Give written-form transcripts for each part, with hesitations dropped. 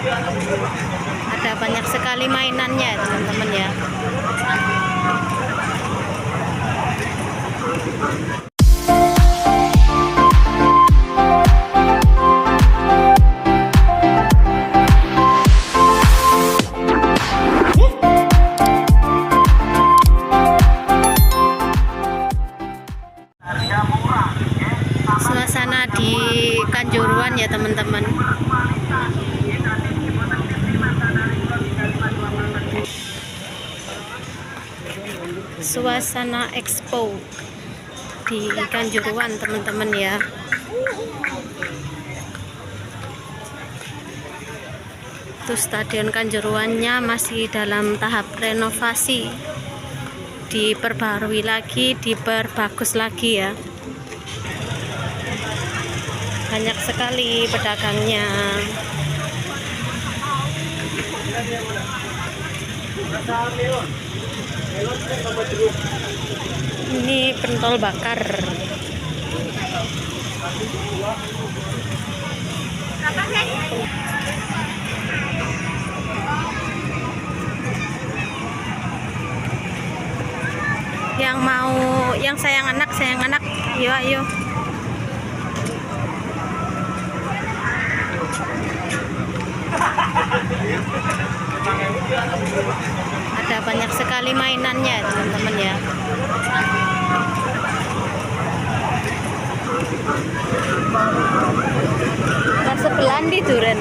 Ada banyak sekali mainannya, teman-teman ya. Suasana di Kanjuruan ya, teman-teman. Suasana expo di Kanjuruan, teman-teman ya. Itu Stadion Kanjuruannya masih dalam tahap renovasi, diperbarui lagi, diperbagus lagi ya. Banyak sekali pedagangnya. Ini pentol bakar. Yang mau, yang sayang anak, ayo ayo. Ada banyak sekali mainannya, teman-teman ya. Nah, sebelah di duren.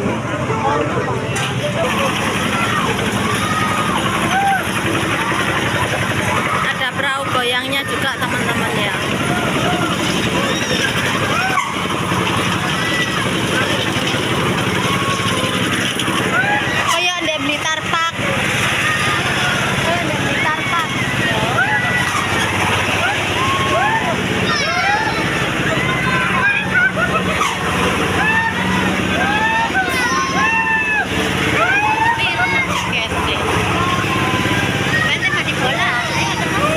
Ada perahu goyangnya juga, teman-teman ya. Kayak ndek Blitar Park. Kayak ndek Blitar Park. Piro tikete? Bente mati bola. Ayo ketemu.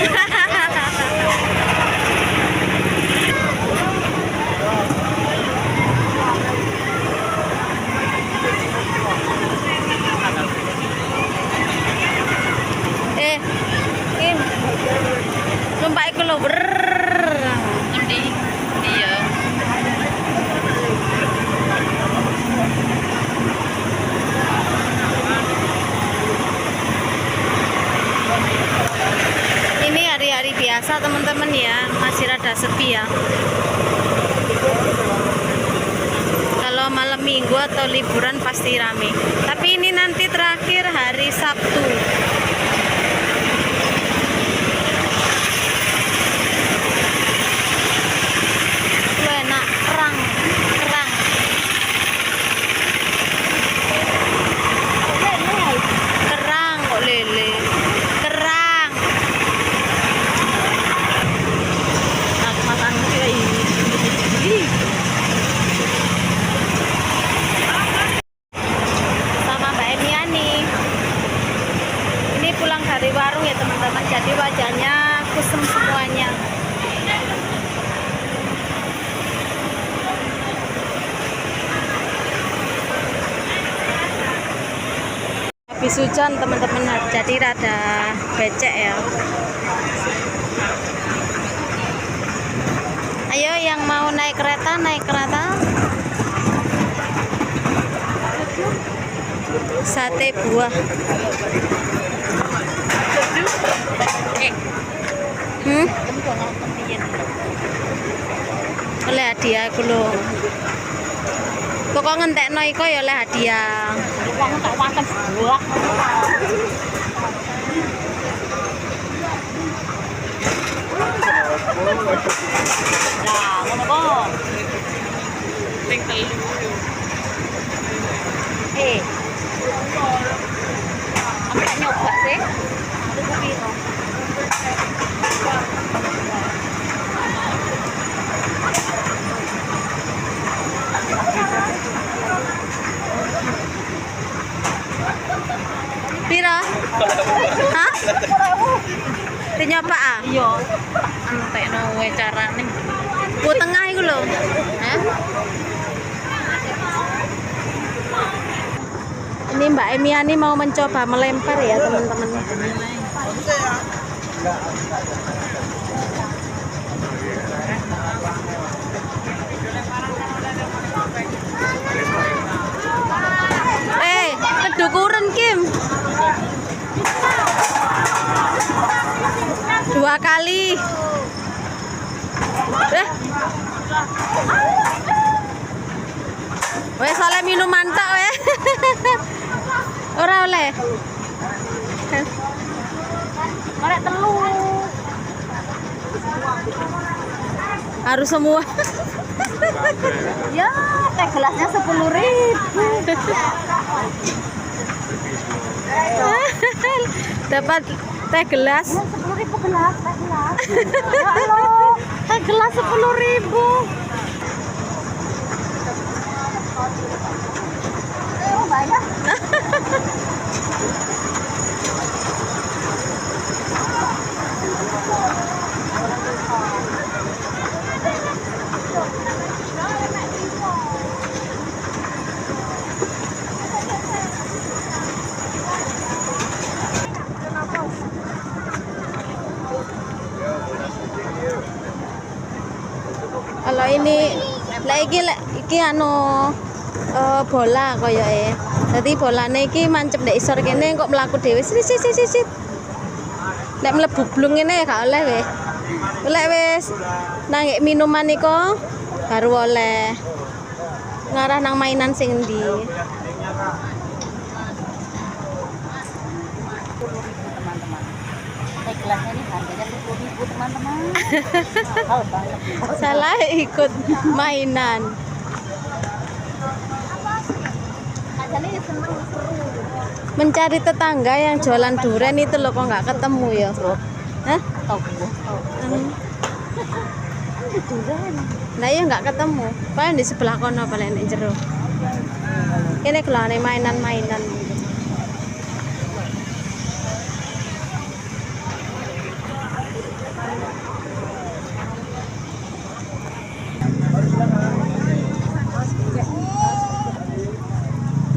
Eh, Kim. Numpak iku lho. Brrrr. Endi? Iya. Ini hari-hari biasa, teman-teman ya, masih rada sepi ya. Kalau malam Minggu atau liburan pasti rame. Tapi ini nanti terakhir hari Sabtu. Lu enak, kerang, kerang. Kerang kok lele. Kerang. Aku makan ini. Sama Mbak Eniani. Ini pulang dari warung ya, teman-teman, jadi wajahnya kusem semuanya. Habis hujan, teman-teman, jadi rada becek ya. Ayo, yang mau naik kereta, naik kereta. Sate buah. Eh, Oleh hadiah iku lho. Pokok ngentekno iku ya oleh hadiah. Wong tak makan sebuah. Nah, ngono kok. Ping telu. Eh. Aku tak nyoba sih. Tuku piro? Piro? Hah? Nyoba ah? Iya. Entekno wae carane. Bu tengah iku lho. Hah? Mbak Emiani mau mencoba melempar ya teman-teman. Kedukuran Kim. 2 kali. Wes oleh minuman tok weh. Ora oleh. Korek telu. Harus semua. Ya, teh gelasnya 10.000. Dapat teh gelas. Ya, 10.000 gelas, teh gelas. Ya Allah, teh gelas 10.000. Oh, banyak. Kalau ini lagi iki anu bola koyoke. Dadi bolane iki mancep ndek isor kene kok mlaku dhewe. Sit sit sit sit. Nek mlebu blung ngene ya gak oleh weh. Lek wis nang minuman iku baru oleh. Ngarah nang mainan sing endi. Teman-teman. Teh gelasnya ini harganya 10.000 teman-teman. Mahal banget. Salah ikut mainan. Mencari tetangga yang jualan durian itu loh kok nggak ketemu ya. Hah? Nah iya nggak ketemu. Paling di sebelah kono paling di jero. Ini kelane mainan-mainan.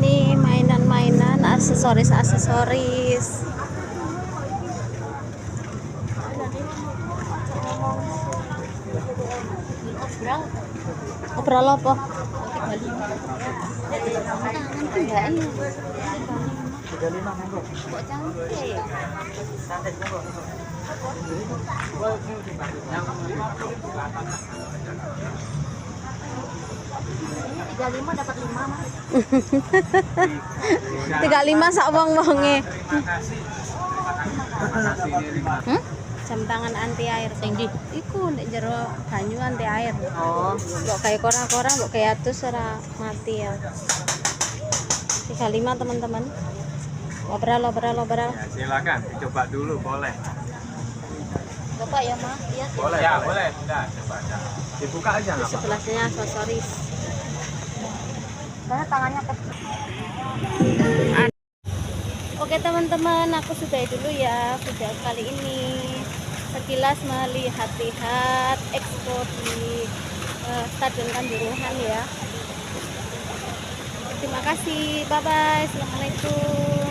Nih mainan-mainan, aksesoris-aksesoris. Obral apa? Kok cantik? Ini 35 dapat 5, Mas. 35 sak wong-wonge. Jam tangan anti air. Sing ndi? Iku nek jero banyu anti air. Oh, mbok gawe kora-kora, mbok gawe atus ora mati ya. 35 teman-teman. Obral, obral, obral. Ya, silakan dicoba dulu boleh. Bapak ya, Mas. Iya. Boleh ya, boleh. Sudah, coba aja. Dibuka aja Di nggak apa-apa. sebelahnya aksesoris. Karena tangannya kecil. Oke teman-teman, aku sudahi dulu ya video kali ini. Sekilas melihat-lihat expo di Stadion Kanjuruhan ya. Terima kasih, bye-bye, assalamualaikum.